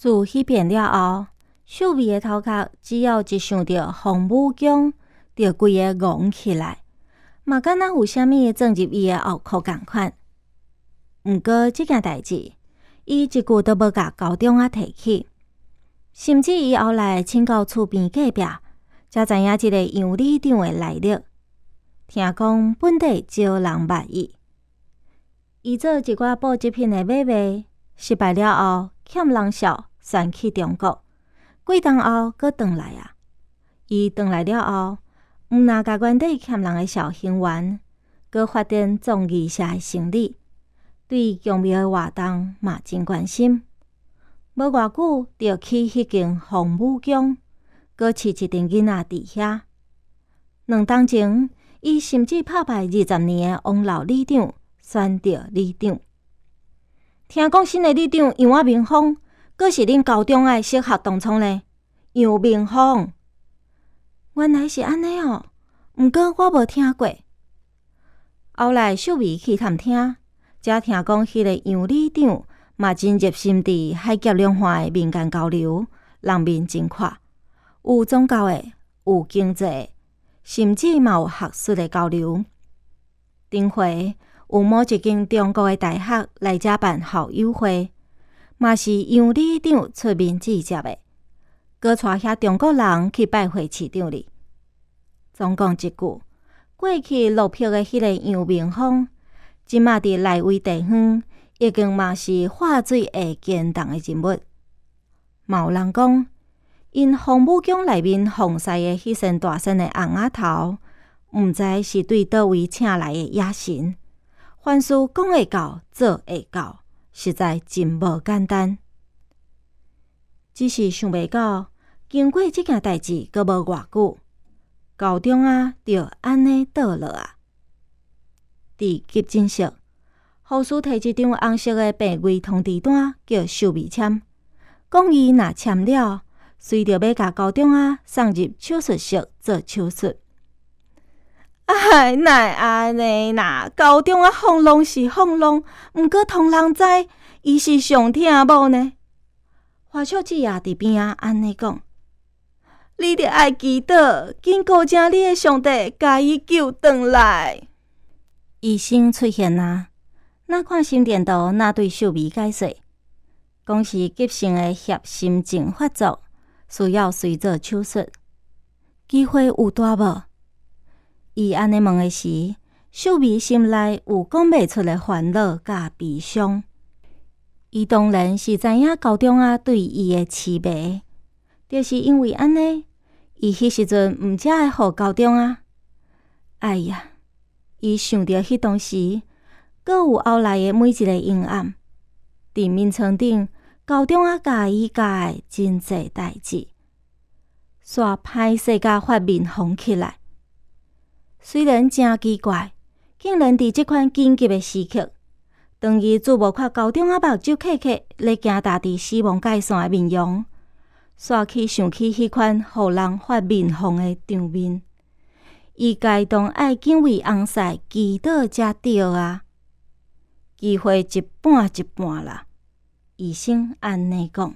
自彼遍了後，秀美的頭殼只要一想著洪武姜，就規个戇起來，嘛敢若有啥物鑽入伊的後殼仝款。毋過這件代誌，伊一句都無共高中仔提起，甚至伊後來請到厝邊隔壁，才知影這个楊里長的來歷。聽講本地少人捌伊，伊做一寡補給品的買賣失敗了後，欠人數旋去中國，幾冬後閣轉來啊！伊轉來了後，毋但共原底欠人的數還完，閣發展創意社的生理，對宮廟的活動嘛真關心。無偌久就起彼間洪武宮，閣飼一陣囡仔佇遐。2冬前，伊甚至拍敗20年的王老里長，選著里長。聽講新的里長楊仔明峰，閣是恁高中的小學同窗呢。楊明峰，原來是按呢哦，毋過我無聽過。後來秀美去探聽，才聽講彼个楊里長嘛真熱心佇海峽兩岸的民間交流，人面真闊，有宗教的，有經濟的，甚至嘛有學術的交流。頂回有某一間中國的大學來遮辦校友會，嘛是楊里長出面接的，閣帶遐中國人去拜會市長哩。總講一句，過去落魄的彼个楊明峰，這馬佇內圍地方已經嘛是化水會堅動的人物。嘛有人講，𪜶洪武宮內面奉祀的彼尊大仙的尪仔頭，毋知是對佗位請來的野神。凡事講會到，做會到，實在真無簡單。只是想袂到，經過這件代誌，閣無偌久，高中仔就按呢倒落啊！佇急診室，護士提一張紅色的病危通知單，叫秀美簽，講伊若簽了，隨著欲共高中仔送入手術室做手術。唉，哪會按呢啦？高中仔放浪是放浪，毋過唐人知伊是上疼某呢。華笑姊也佇邊仔按呢講：你著愛祈禱，緊顧正你的上帝，共伊救轉來。醫生出現啊，若看心電圖，若對秀美解說，講是急性的狹心症發作，需要隨做手術。機會有大無？伊按呢問的時，秀美心內有講袂出的煩惱佮悲傷。伊當然是知影高中仔對伊的癡迷，就是因為按呢，伊彼時陣毋才會予高中仔。哎呀，伊想著彼當時，閣有後來的每一个陰暗，佇眠床頂，高中仔共伊交的真濟代誌，煞歹勢甲發面紅起來。雖然誠奇怪，竟然佇這款緊急的時刻，當伊注目看高中仔目睭瞌瞌咧行踏佇死亡界線的面容，煞去想起彼款予人發面紅的場面。伊該當愛敬畏尪婿祈禱才對啊！機會一半一半啦，醫生按呢講。